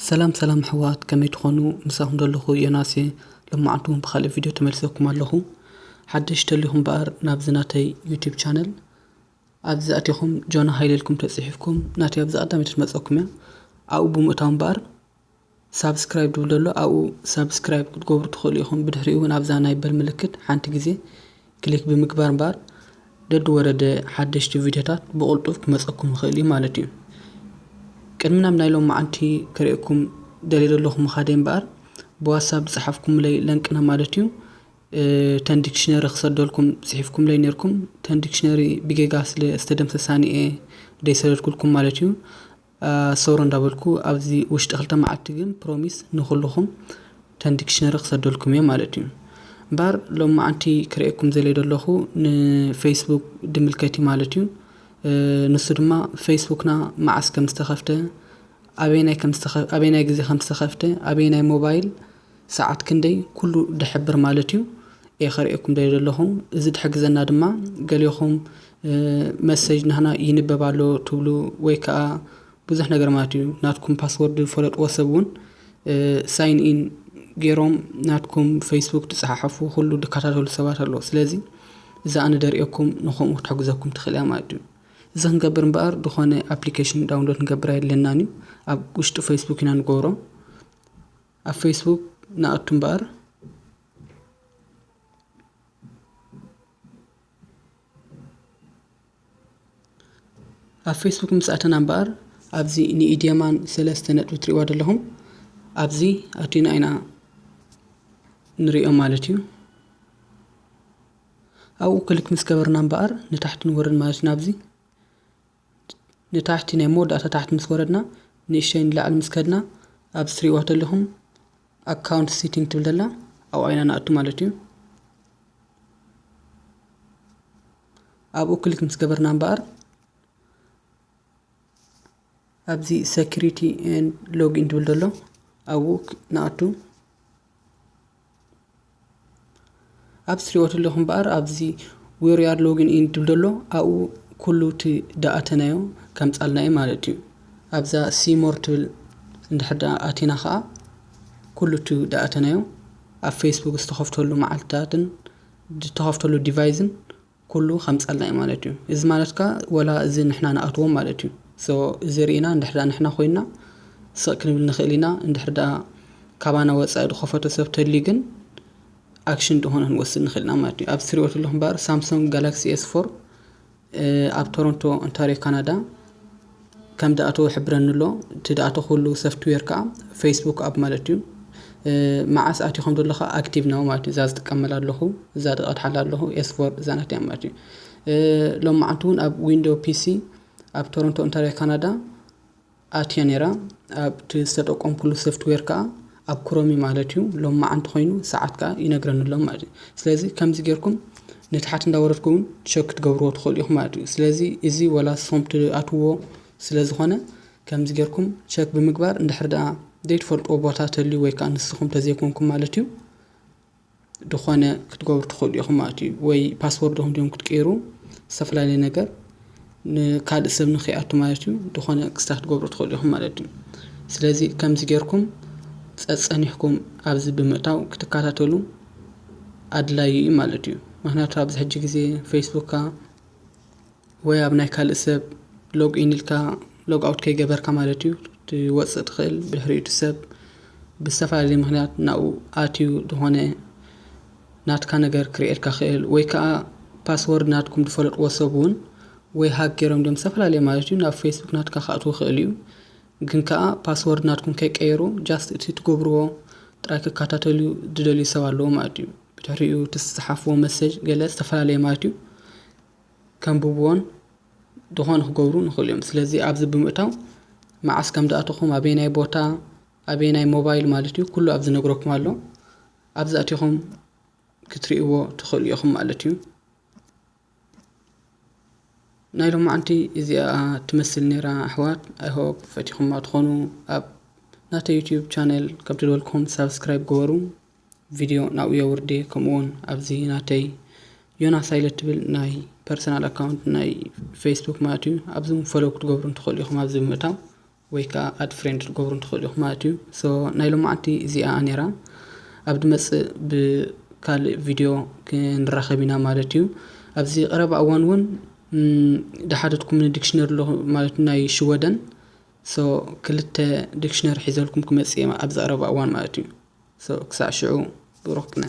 ሰላም ሰላም ኣሕዋት፣ ከመይ ትኾኑ? ምሳኹም ዘለኹ ዮናስ እየ። ሎማዓንቲ እውን ብኻልእ ቪድዮ ተመልሰኩም ኣለኹ። ሓደሽ ተሊኹም እምበኣር ናብዚ ናተይ ዩቲዩብ ቻነል፣ ኣብዚ ኣቲኹም ጆና ሃይለ ኢልኩም ተጽሒፍኩም ናተይ ኣብዚ ቀዳመይቲ ትመጸኩም እያ። ኣብኡ ብምእታው እምበኣር ሳብስክራይብ ዝብል ዘሎ ኣብኡ ሳብስክራይብ ክትገብሩ ትኽእሉ ኢኹም። ብድሕሪኡ እውን ኣብዛ ናይ በል ምልክት ሓንቲ ግዜ ክሊክ ብምግባር እምበኣር ደድወረደ ሓደሽቲ ቪድዮታት ብቕልጡፍ ክመጸኩም ይኽእል እዩ ማለት እዩ። ቅድሚ ናብ ናይ ሎማዓንቲ ክርእየኩም ደልየ ዘለኹ ምኻደይ እምበኣር ብዋትሳፕ ዝጸሓፍኩምለይ ለንቅና ማለት እዩ። እተን ዲክሽነሪ ክሰደልኩም ጽሒፍኩምለይ ነይርኩም። እተን ዲክሽነሪ ብጌጋ ስለ ዝተደምሰሳኒ እየ ደይሰደድኩልኩም ማለት እዩ። ሶሪ እንዳበልኩ ኣብዚ ውሽጢ ክልተ መዓልቲ ግን ፕሮሚስ ንኹልኹም እተን ዲክሽነሪ ክሰደልኩም እየ ማለት እዩ። እምበኣር ሎማዓንቲ ክርእየኩም ዘልየ ዘለኹ ንፌስቡክ ድምልከት እዩ ማለት እዩ። ንሱ ድማ ፌስቡክና መዓስ ከም ዝተኸፍተ፣ ኣበየናይ ከም ዝተኸ-፣ ኣበየናይ ግዜ ከም ዝተኸፍተ፣ ኣበየናይ ሞባይል፣ ሰዓት ክንደይ፣ ኩሉ ድሕብር ማለት እዩ። እየ ከርእየኩም ደልየ ዘለኹ። እዚ ድሕግዘና ድማ ገሊኹም መሰጅ ናህና ይንበብ ኣሎ ትብሉ ወይ ከዓ ብዙሕ ነገር ማለት እዩ። ናትኩም ፓስወርድ ዝፈለጥዎ ሰብ እውን ሳይን ኢን ገይሮም ናትኩም ፌስቡክ ትፀሓሕፉ ኩሉ ድከታተሉ ሰባት ኣለዉ። ስለዚ እዛ ኣነ ደርእየኩም ንኸምኡ ክትሕግዘኩም ትኽእል እያ ማለት እዩ። እዚ ክንገብር እምበኣር ዝኾነ ኣፕሊኬሽን ዳውንሎድ ክንገብር ኣየድለናን እዩ። ኣብ ውሽጢ ፌስቡክ ኢና ንገብሮ። ኣብ ፌስቡክ ንኣቱ እምበኣር ኣብ ፌስቡክ ምስ ኣተና እምበኣር ኣብዚ ንኢድየማን ሰለስተ ነጥቢ ትሪእዋ ዘለኹም ኣብዚ ኣቲና ኢና ንሪኦ ማለት እዩ። ኣብኡ ክሊክ ምስ ገበርና እምበኣር ንታሕቲ ንወርድ ማለት እዩ። ናብዚ ንታሕቲ ናይ መወዳእታ ታሕቲ ምስ ወረድና ንእሽተይ ንላዕሊ ምስ ከድና ኣብዚ ትሪእዋ ዘለኹም ኣካውንት ሴቲንግ ትብል ዘላ ኣብኣ ኢና ንኣቱ ማለት እዩ። ኣብኡ ክሊክ ምስ ገበርና እምበኣር ኣብዚ ሴኩሪቲ ኤንድ ሎጊን ትብል ዘሎ ኣብኡ ክ-፣ ንኣቱ። ኣብዚ ትሪእዎ ዘለኹም እምበኣር ኣብዚ ዌር ዩ ኣር ሎጊን ኢን ትብል ዘሎ ኣብኡ ኩሉ እቲ ደኣተናዮ ከምጻልና እዩ ማለት እዩ። ኣብዛ ሲ ሞር ትብል እንድሕር ደኣ ኣቲና ኸኣ ኩሉ እቲ ደኣተናዮ ኣብ ፌስቡክ ዝተኸፍተሉ መዓልትታትን ዝተኸፍተሉ ዲቫይስን ኩሉ ከምጻልና እዩ ማለት እዩ። እዚ ማለት ከኣ ወላ እዚ ንሕና ንኣትዎ ማለት እዩ። ሶ እዚ ርኢና እንድሕር ደኣ ንሕና ኮይንና ስቕ ክንብል ንኽእል ኢና። እንድሕር ደኣ ካባና ወጻኢ ዝኸፈቶ ሰብ ተልዩ ግን ኣክሽን ዝኾነ ክንወስድ ንኽእል ኢና ማለት እዩ። ኣብዚ ትሪእዎ ዘለኹም እምበኣር ሳምሶንግ ጋላክሲ ኤስ ፎር ኣብ ቶሮንቶ ኦንታርዮ ካናዳ ከም ዝኣተወ ይሕብረኒ ኣሎ። እቲ ዝኣተወ ኩሉ ሶፍትዌር ከዓ ፌስቡክ ኣፕ ማለት እዩ። መዓስ ኣትዩ ከም ዘሎ ከዓ ኣክቲቭ ናው ማለት እዩ። እዛ ዝጥቀመላ ኣለኹ፣ እዛ ዝቐድሓላ ኣለኹ ኤስ ፎር እዛ ናት እያ ማለት እዩ። ሎማዓንቲ እውን ኣብ ዊንዶ ፒሲ ኣብ ቶሮንቶ ኦንታርዮ ካናዳ ኣትያ ነይራ። ኣብቲ ዝተጠቀምኩሉ ሶፍትዌር ከዓ ኣብ ክሮም እዩ ማለት እዩ። ሎማዓንቲ ኮይኑ ሰዓት ከዓ ይነግረኒ ኣሎ ማለት እዩ። ስለዚ ከምዚ ጌርኩም ንታሕቲ እንዳወረድኩም እውን ቸክ ክትገብርዎ ትኽእሉ ኢኹም ማለት እዩ። ስለዚ እዚ ወላ ንስኹም ትኣትውዎ ስለ ዝኾነ ከምዚ ጌርኩም ቸክ ብምግባር እንድሕር ደኣ ዘይትፈልጥዎ ቦታ ተልዩ ወይ ከዓ ንስኹም ተዘይኮንኩም ማለት እዩ ድኾነ ክትገብሩ ትኽእሉ ኢኹም ማለት እዩ። ወይ ፓስወርድኹም ድዮም ክትቅይሩ፣ ዝተፈላለየ ነገር ንካልእ ሰብ ንኸይኣቱ ማለት እዩ፣ ድኾነ ክስታ ክትገብሩ ትኽእሉ ኢኹም ማለት እዩ። ስለዚ ከምዚ ጌርኩም ጸጸኒሕኩም ኣብዚ ብምእታው ክትከታተሉ ኣድላዪ እዩ ማለት እዩ። ምኽንያቱ ኣብዚ ሕጂ ግዜ ፌስቡክካ ወይ ኣብ ናይ ካልእ ሰብ ሎግ ኢን ኢልካ ሎግ ኣውት ከይገበርካ ማለት እዩ ትወጽእ ትኽእል። ብድሕሪኡ እቲ ሰብ ብዝተፈላለየ ምኽንያት ናብኡ ኣትዩ ዝኾነ ናትካ ነገር ክርእየልካ ክእል ወይ ከዓ ፓስወርድ ናትኩም ዝፈለጥዎ ሰብ እውን ወይ ሃክ ገይሮም ድዮም ዝተፈላለየ ማለት እዩ ናብ ፌስቡክ ናትካ ክኣትዉ ክእል እዩ። ግን ከዓ ፓስወርድ ናትኩም ከይቀየሩ ጃስት እቲ ትገብርዎ ጥራይ ክከታተሉ ዝደልዩ ሰብ ኣለዎ ማለት እዩ። ብድሕሪኡ እቲ ዝፀሓፍዎ መሰጅ ገለ ዝተፈላለየ ማለት እዩ ከንብብዎን ዝኾነ ክገብሩ ንኽእሉ እዮም። ስለዚ ኣብዚ ብምእታው መዓስ ከም ዝኣተኹም፣ ኣበየናይ ቦታ፣ ኣበየናይ ሞባይል ማለት እዩ ኩሉ ኣብዚ ነግረኩም ኣሎ። ኣብዚ ኣቲኹም ክትርእይዎ ትኽእሉ ኢኹም ማለት እዩ። ናይ ሎማዓንቲ እዚኣ ትመስል ነይራ ኣሕዋት። I hope ፈቲኹማ ትኾኑ። ኣብ ናተይ ዩቲዩብ ቻነል ከምቲ ዝበልኩም ሳብስክራይብ ግበሩ። ቪድዮ ናብኡ የውርድ እየ። ከምኡውን ኣብዚ ናተይ ዮናስ ሃይለ ትብል ናይ ፐርሰናል ኣካውንት ናይ ፌስቡክ ማለት እዩ። ኣብዚ እውን ፎሎው ክትገብሩ እንትኽእሉ ኢኹም ኣብዚ ብምእታው። ወይ ከዓ add friend ክትገብሩ ትኽእሉ ኢኹም ማለት እዩ። So ናይ ሎማዓንቲ እዚኣ ነይራ። ኣብ ድመፅእ ብካልእ ቪድዮ ክንራኸብ ኢና ማለት እዩ። ኣብዚ ቀረባ እዋን እውን ም፣ ድሓደትኩም ዲክሽነሪ ኣለኹ ማለት እዩ፣ ናይ ሽወደን። So ክልተ ዲክሽነሪ ሒዘልኩም ክመፅእ እየ ኣብዚ ቀረባ እዋን ማለት እዩ። So ክሳዕ ሽዑ ብሩኽ ቅነ።